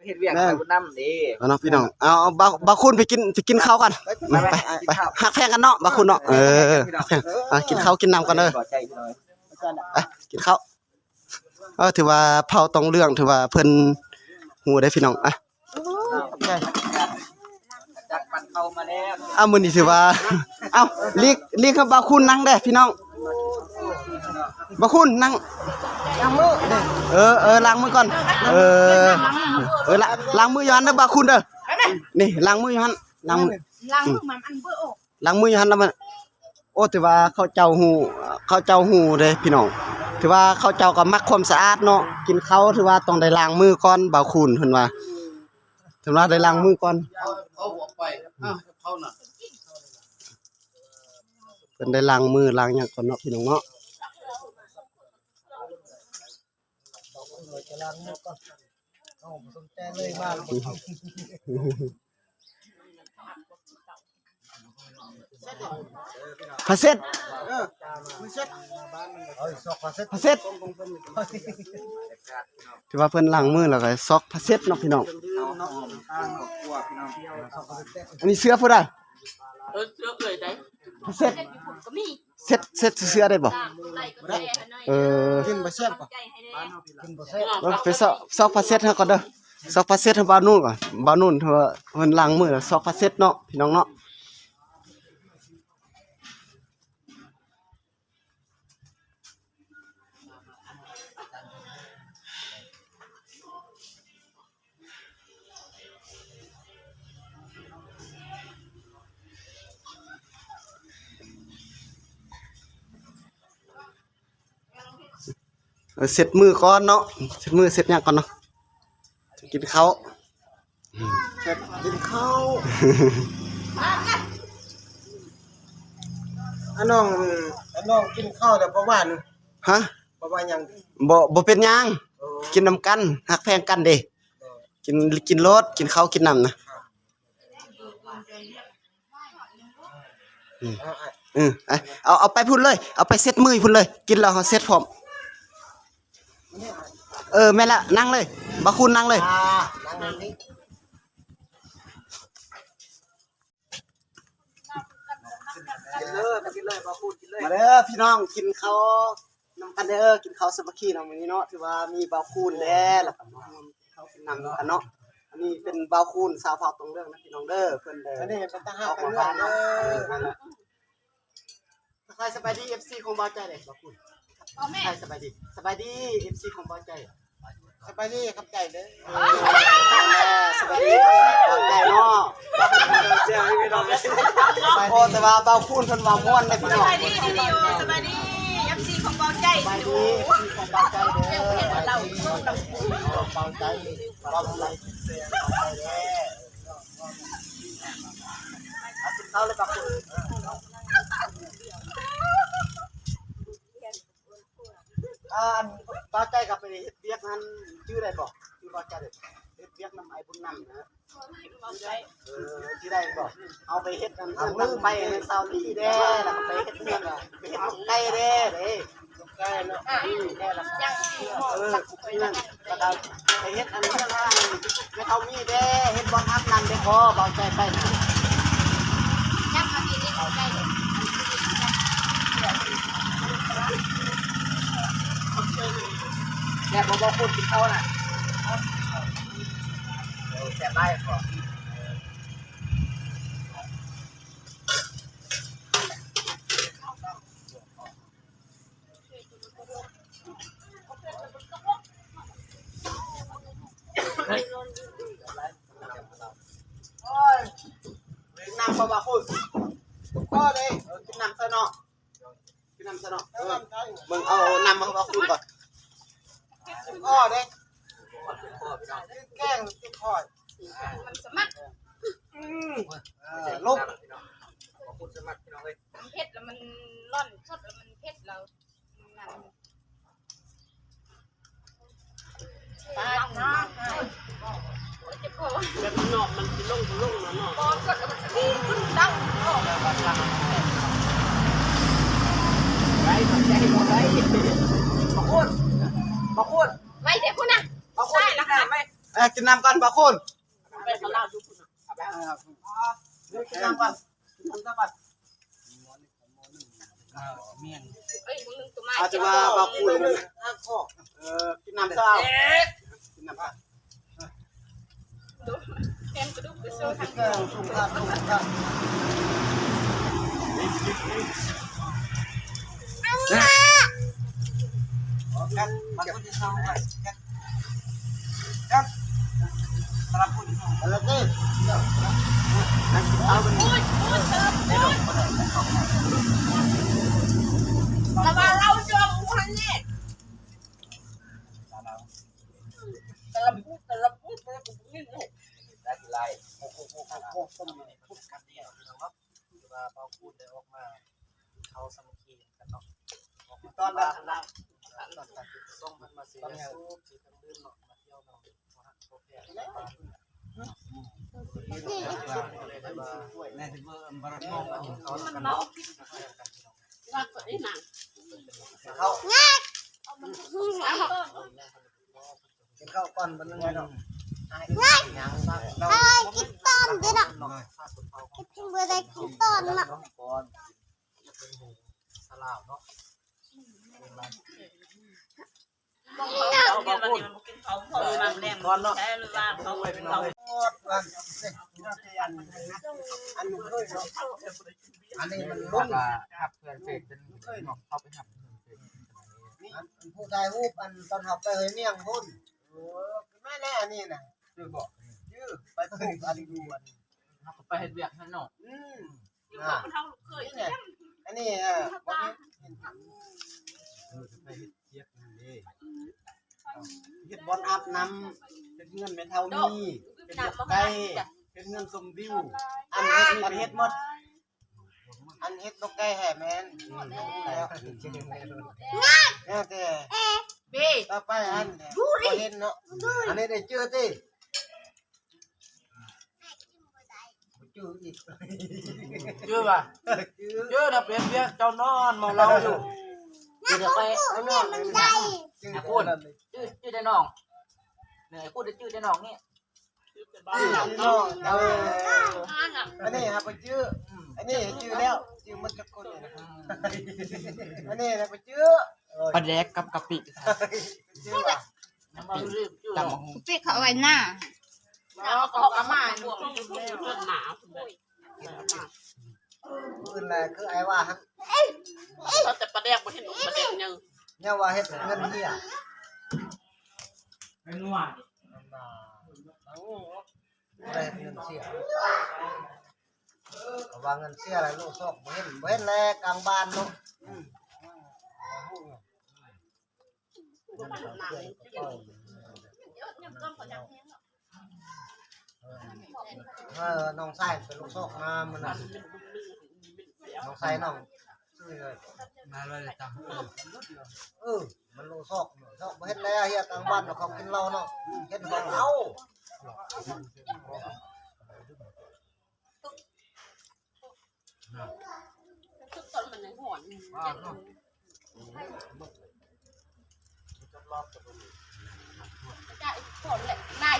ເຮັດວຽກ ແມ່ນ ໄປບຸນນຳເດ້ ເອົາເນາະພີ່ນ້ອງ ເອົາ ເອົາ ບ່າວ ບ່າວຄຸນໄປກິນ ໄປກິນເຂົ້າກ່ອນ ໄປ ໄປ ໄປ ໄປ ໄປ ໄປ ຮັກແພງກັນເນາະ ບ່າວຄຸນເນາະ ເອີ ໄປ ກິນເຂົ້າກິນນ້ຳກ່ອນເດີ ໄປ ກິນເຂົ້າ ເອີ ຖືວ່າເຜົ່າຕອງເລື່ອງ ຖືວ່າເພິ່ນຮູ້ເດ້ພີ່ນ້ອງ ອ່ະ ຈັກປັ່ນເຂົ້າມາແລ້ວ ອ່າ ມື້ນີ້ຖືວ່າ ເອົ້າ ລີກ ລີກໃຫ້ບ່າວຄຸນນັ່ງແດ່ພີ່ນ້ອງ ບ່າວຄຸນນັ່ງ ລ້າງມື ເອີ ເອີ ລ້າງມືກ່ອນ ເອີ ເອີ ລ້າງ ລ້າງມືຢູ່ຫັ້ນເດີບ່າວຄຸນເດີ ນີ້ ລ້າງມືຢູ່ຫັ້ນ ລ້າງມື ລ້າງມືມັນອັນເບີອອກ ລ້າງມືຢູ່ຫັ້ນລະມັນ ໂອ້ ຖືວ່າເຂົາເຈົ້າຮູ້ ເຂົາເຈົ້າຮູ້ເດ້ພີ່ນ້ອງ ຖືວ່າເຂົາເຈົ້າກໍມັກຄວາມສະອາດເນາະ ກິນເຂົ້າຖືວ່າຕ້ອງໄດ້ລ້າງມືກ່ອນ ບ່າວຄູນເພິ່ນວ່າ ເພິ່ນວ່າໄດ້ລ້າງມືກ່ອນ ເອົາ ເອົາອອກໄປ ເອົາເຂົ້ານະ ເພິ່ນໄດ້ລ້າງມືລ້າງຫຍັງກ່ອນເນາະ ພີ່ນ້ອງເນາະ. ຜ້າເຊັດ ເອີ ຜ້າເຊັດ ຜ້າເຊັດ ຖືວ່າເພິ່ນລ້າງມືແລ້ວກໍຊອກຜ້າເຊັດເນາະພີ່ນ້ອງ ອັນນີ້ເສື້ອຜູ້ໃດ? ເອີ ເສື້ອເອື້ອຍໃດ ຜ້າເຊັດ ເຊັດ ເຊັດເສື້ອໄດ້ບໍ່? ເອີ ກິນບໍ່ແຊບບໍ່? ກິນບໍ່ແຊບ ເອີ ໄປຊອກ ຊອກຜ້າເຊັດໃຫ້ກ່ອນເດີ ຊອກຜ້າເຊັດໃຫ້ບ່າວນູນກ່ອນ ບ່າວນູນເພິ່ນລ້າງມືແລ້ວ ຊອກຜ້າເຊັດເນາະ ພີ່ນ້ອງເນາະ. ເອີ ເຊັດມືກ່ອນເນາະ ເຊັດມືເຊັດຫຍັງກ່ອນເນາະ ກິນເຂົ້າ ເຊັດກິນເຂົ້າ ອານ້ອງ ອານ້ອງກິນເຂົ້າແລ້ວບໍ່ຫວານ ຮະ ບໍ່ຫວານຫຍັງ ບໍ່ ບໍ່ເປັນຫຍັງ ເອີ ກິນນຳກັນ ຮັກແພງກັນເດ້ ເອີ ກິນ ກິນໂລດ ກິນເຂົ້າກິນນ້ຳນະ. ອືມ ເອີ ເອົາ ເອົາໄປພຸ້ນເລີຍ ເອົາໄປເຊັດມືພຸ້ນເລີຍ ກິນແລ້ວເຮົາເຊັດພ້ອມ ເອີ ແມ່ນລະ ນັ່ງເລີຍ ບ່າວຄູນນັ່ງເລີຍ ອ່າ ນັ່ງເລີຍ ກິນເລີຍ ກິນເລີຍ ບ່າວຄູນກິນເລີຍ ມາເດີພີ່ນ້ອງ ກິນເຂົ້ານຳກັນເດີ ກິນເຂົ້າສາມັກຄີນຳມື້ນີ້ເນາະ ຖືວ່າມີບ່າວຄູນແດ່ ແລ້ວກໍມາຮ່ວມ ເຂົ້າກິນນ້ຳນຳກັນເນາະ ອັນນີ້ເປັນບ່າວຄູນຊາວເຜົ່າຕົງເລື່ອງນະພີ່ນ້ອງເດີ ເພິ່ນໄດ້ ອັນນີ້ເປັນຕາຮັກເນາະ ເອີ ນັ້ນລະ ທັກທາຍສະບາຍດີ ເອັຟຊີ ຂອງບ່າວໃຈເດ້ ບ່າວຄູນ ທັກທາຍສະບາຍດີ ສະບາຍດີ ເອັຟຊີ ຂອງບ່າວໃຈ ສະບາຍດີ ຂອບໃຈເດີ ເອີ ສະບາຍດີ ຂອບໃຈເນາະ ໂອ້ ແຕ່ວ່າບ່າວຄູນເພິ່ນເວົ້າມ່ວນເດ້ພີ່ນ້ອງ ສະບາຍດີ ສະບາຍດີ ເອັຟຊີ ຂອງບ່າວໃຈ ສະບາຍດີ ເອັຟຊີ ຂອງບ່າວໃຈເດີ ເວົ້າຫຼາຍ ເອົາກິນເຂົ້າເລີຍບັກ ອັນ ບ່າວໃຈກໍໄປເຮັດວຽກຫັ້ນ ຈື່ໄດ້ບໍ່? ຄືບ່າວໃຈເຮັດວຽກນຳອ້າຍບຸນນຳນະ ເອີ ຊິໄດ້ບໍ່? ເຮົາໄປເຮັດອັນນັ້ນໄປໃຫ້ຊາວລີແດ່ ແລ້ວກໍໄປເຮັດເຮືອນ ໄປເຮັດໄກ່ແດ່ເດ້. ໄກ່ເນາະ ອືມ ແຕ່ລະຢ່າງ ເອີ ນັ້ນ ແລ້ວກໍໄປເຮັດອັນເລື່ອງອັນແມ່ເຖົ້າມີແດ່ ເຮັດບ່ອນອາບນ້ຳແດ່ ຂໍເວົ້າໃຈໄປນະ ຍັງມາເຮັດໃກ້ ແບບບໍ່ ບໍ່ຄົນກິນເຂົ້ານະ ເອີ ແຊບຫຼາຍບໍ່? ໂອ້ຍ ກິນນ້ຳບໍ່ວ່າຄຸນ ພໍເດ້ ກິນນ້ຳຊະເນາະ ກິນນ້ຳຊະເນາະ ເອີ ເບິ່ງເອົານ້ຳມາໃຫ້ບ່າວຄູນກ່ອນ ພໍເດ້ ກິນແກງກິນຂ້ອຍ ມັນສະໝັກ ອືມ ເອີ ລົບ ມັນເຜັດແລ້ວມັນຮ້ອນ ສົດແລ້ວມັນເຜັດແລ້ວ ປາດນະ ເຈັບຄໍ ແບບນອກມັນຊິລົງ ບໍ່ລົງນະເນາະ ບໍ່ສົດແລ້ວມັນຊິຂຶ້ນດັງເນາະ ໄວ້ ໄວ້ ໄວ້ ບໍ່ໂຄດ ບໍ່ໂຄດ ໄວ້ແຕ່ພຸ້ນນະ ບໍ່ໂຄດ ໄດ້ລະ ໄດ້ ໄວ້. ເອີ ກິນນ້ຳກ່ອນ ບ່າວຄູນ ໄປສະລາວຢູ່ພຸ້ນນະ ເອີ ກິນນ້ຳກ່ອນ ກິນນ້ຳກ່ອນ ເອີ ແມ່ນ ເອີຍ ມື້ໜຶ່ງໂຕມາ ອາດຈະວ່າບ່າວຄູນ ເອີ ກິນນ້ຳຊະ ກິນນ້ຳຊະ ແກງປາດຸກໄປໂຊທາງ ລະວ່າເຮົາຈອມຫົວນີ້ ຕະລະປຸດ ຕະລະປຸດ ຕະລະປຸດ ໄດ້ຫຼາຍ ໂອ້ໂຫ ໂອ້ໂຫ ໂອ້ໂຫ ຄົນຢູ່ໃນພຸດກັນນີ້ເນາະ ຄືວ່າບ່າວຄູນໄດ້ອອກມາເຂົ້າສາມັກຄີກັນເນາະ ອອກມາຕອນນັ້ນ ຕອນນັ້ນ ສົ່ງເພິ່ນມາຊື້ຢາສູບ ຊື້ເຄື່ອງດື່ມເນາະ ມາທ່ຽວນຳ ເຂົ້າ ກິນເຂົ້າກ່ອນ ບັດໜຶ່ງເນາະ ກິນຕອນເດ້ເນາະ ກິນບໍ່ໄດ້ກິນຕອນເນາະ ສະລາວເນາະ ອັນນີ້ມັນລຸງ ຮັບເພື່ອນເສດເປັນເນາະ ເຂົ້າໄປຮັບເພື່ອນເສດ ອັນຜູ້ຖ່າຍຮູບ ອັນຕອນເຮົາໄປເຮີຍມຽງພຸ້ນ ເອີ ຄືແມ່ນແຫຼະ ອັນນີ້ນະ ຈື່ບໍ່? ຈື່ ໄປປູກອັນຢູ່ ອັນເຮົາກໍໄປເຮັດວຽກຫັ້ນເນາະ ອືມ ອ່າ ນີ້ແຫຼະ ອັນນີ້ ເອີ ເອີ ໄປເຮັດວຽກຫັ້ນເດ້ ເຮັດບ່ອນອາບນ້ຳ ເຮັດເຮືອນແມ່ເຖົ້າມີ ເຮັດບອກໄກ່ ເຮັດເຮືອນຊົມວິວ ອັນເຮັດນີ້ໄປເຮັດໝົດ ອັນເຮັດບອກໄກ່ແທ້ແມ່ນ ອືມ ແລ້ວ ແລ້ວແຕ່ ເບ ຕໍ່ໄປອັນ ບໍ່ເຫັນເນາະ ອັນນີ້ໄດ້ຈື່ຕິ? ບໍ່ຈື່ອີກ ຈື່ວ່າ ຈື່ ຈື່ນະ ເປັນວຽກເຈົ້ານອນເມົາເຫຼົ້າຢູ່ ຈື່ແຕ່ໄປ ຈື່ນະ ຈື່ ຈື່ແຕ່ນ້ອງ ແມ່ນ ກູໄດ້ຈື່ແຕ່ນ້ອງນີ້ ຈື່ແຕ່ນ້ອງ ເອີ ອັນນີ້ຫາບໍ່ຈື່ ອັນນີ້ຈື່ແລ້ວ ຈື່ໝົດຈັກຄົນ ອັນນີ້ນະບໍ່ຈື່ ປາແດກກັບກະປິ ຈື່ວ່າ ກະປິ ຕຳບັກຫຸ່ງ ກະປິເຂົາເອົາໄວ້ໜ້າ ເອົາເຂົ້າມາ ເພິ່ນໜາ ອື່ນແຫຼະ ຄືອ້າຍວ່າຫັ້ນ ເຂົາແຕ່ປາແດກ ບໍ່ເຫັນປາແດກຫຍັງ ແນວວ່າເຮັດເງິນເຮຍ ເປັນວ່າ ບໍ່ໄດ້ເຮັດເງິນເສຍ ເພາະວ່າເງິນເສຍແລ້ວ ໂລກຊອກບໍ່ເຫັນ ບໍ່ເຫັນແລະ ກາງບ້ານເນາະ ອືມ ເອີ ນ້ອງຊາຍເປັນລູກຊອກມາມື້ນັ້ນ ນ້ອງຊາຍນ້ອງ ມາເລີຍຕາມ ເອີ ມັນໂລຊອກ ຊອກບໍ່ເຮັດແລ້ວ ເຮຍກາງບ້ານເຂົາກິນເຫຼົ້າເນາະ ເຮັດເຂົາເອົາ ທຸກຕອນມັນຍັງຮ້ອນ ຈະອີກຄົນແຫຼະນາຍ.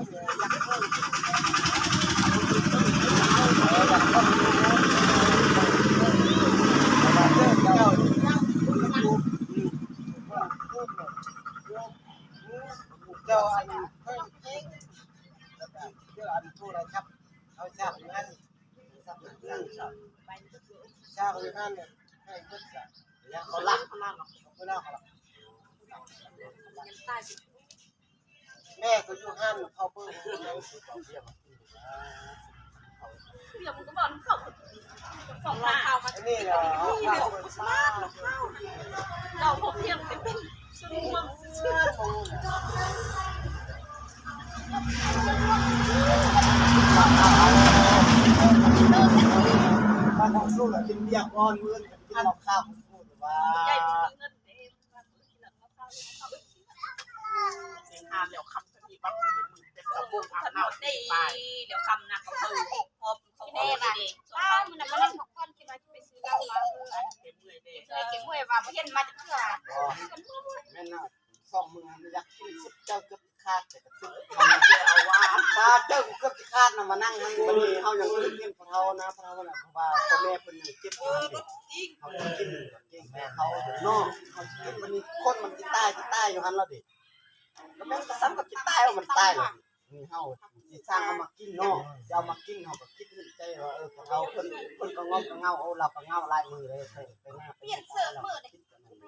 ເຈົ້າອັນເພິ່ນເພງ ເຈົ້າອັນໂທລະສັບ ເຂົາສາກນັ້ນ ສາກນັ້ນ ສາກຢູ່ຫັ້ນ ໃຫ້ເພິ່ນສາກ ແລ້ວເຂົາລັກ ເຂົາລັກ ແມ່ກໍຢູ່ຫັ້ນ ເຂົາເບິ່ງ ພຽງມັນກໍບໍ່ເຂົ້າ ຂອງລາວ ອັນນີ້ລະ ນີ້ແຫຼະ ສະມາດລະ ເຮົາ ເຮົາພວກພຽງເປັນ ເປັນສ່ວນຮ່ວມຊື່ໆ ບ້ານເຮົາສູ້ລະກິນເບຍກ່ອນ ມື້ນີ້ກິນເຫຼົ້າຂາວ ວ່າ ເຮັດງານແລ້ວຄ່ຳ ເປັນຕະບົງອາບນ້ຳໄປ ແລ້ວຄ່ຳນະ ເຂົາເບິ່ງ ພອບເຂົາ ແມ່ວ່າ ເອີ ມື້ນັ້ນມານັ່ງພັກຜ່ອນ ຄິດວ່າຊິໄປຊື້ເຫຼົ້າມາ ເອີ ອັນ ເກັບເມື່ອຍເດ້ ເກັບເມື່ອຍ ເກັບເມື່ອຍວ່າບໍ່ເຫັນມາຈັກເທື່ອ ແມ່ນນະ ສອງມື້ຫັ້ນຢາກກິນສຸດ ເຈົ້າເກືອບຊິຂາດ ແຕ່ກໍສຸດ ເອົາວ່າ ປາເຈົ້າເກືອບຊິຂາດນະ ມານັ່ງຫັ້ນ ບັດນີ້ເຮົາຍັງເຫັນພໍ່ເຖົ້ານະ ພໍ່ເຖົ້ານະ ເພາະວ່າພໍ່ແມ່ເພິ່ນຍັງເຈັບຢູ່ຫັ້ນເດ້ ເຮົາກິນ ກິນແຕ່ເຂົາເນາະ ເຮົາກິນ ບັດນີ້ຄົນມັນຊິຕາຍ ຊິຕາຍຢູ່ຫັ້ນລະເດ້ ກໍແມ່ນ ກໍສ່ຳກັບຊິຕາຍ ມັນຕາຍລະ ນີ້ເຮົາຊິສ້າງເອົາມາກິນເນາະ ຊິເອົາມາກິນ ເຮົາກໍຄິດໃນໃຈວ່າ ເອີ ພວກເຮົາ ເພິ່ນ ເພິ່ນກໍງອມກໍເຫງົາ ເອົາລາວກໍເຫງົາຫຼາຍມື້ເລີຍ ເພິ່ນໄປນາ ເປັນເສີບມື້ເດ້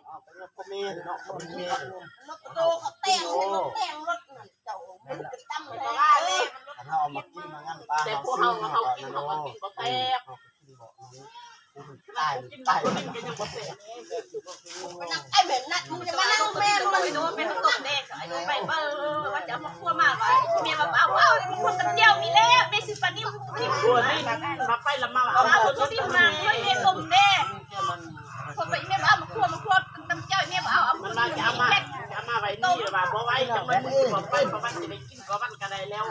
ເອົາໄປເນາະ ພໍ່ແມ່ເນາະ ພໍ່ແມ່ເນາະ ໂຕເຂົາແຕ່ງ ໂຕແຕ່ງລົດນັ້ນ ເຈົ້າ ມັນກໍຕຳໄປ ຄັນເຮົາເອົາມາກິນມາຫຍັງ ປາເຮົາຊື້ ເຮົາກໍກິນ ເຮົາກໍກິນ ເຮົາກໍກິນ ເຮົາກໍກິນ ບໍ່ ຕາຍ ຕາຍ ໄອ້ແມ່ນນັດ ມຶງຈະມານັ່ງແມ່ ໄປໂດນແມ່ຕົບແດ່ ໄອ້ໂດນໄປເບິ່ງ ວ່າຈະເອົາມາຄົວມາ ວ່າແມ່ວ່າ ເອົາ ເອົາ ຄົວຕຳແຈ່ວມີແລ້ວ ແມ່ຊື້ປານິ້ວ ມາໄປລະມາ ເອົາ ເອົາ ຕົວນີ້ມາ ເອີ ແມ່ຕົ້ມແດ່ ຄົວໄປ ແມ່ວ່າເອົາມາຄົວ ມາຄົວຕຳແຈ່ວ ແມ່ວ່າເອົາ ເອົາ ມັນວ່າຈະເອົາມາ ຈະເອົາມາໄວ້ນີ້ ວ່າບໍ່ໄວ້ ຈັກໜ້ອຍມຶງຊິບອກໄປ ເພາະວ່າຊິໄດ້ກິນ ກໍມັນກໍໄດ້ແລ້ວ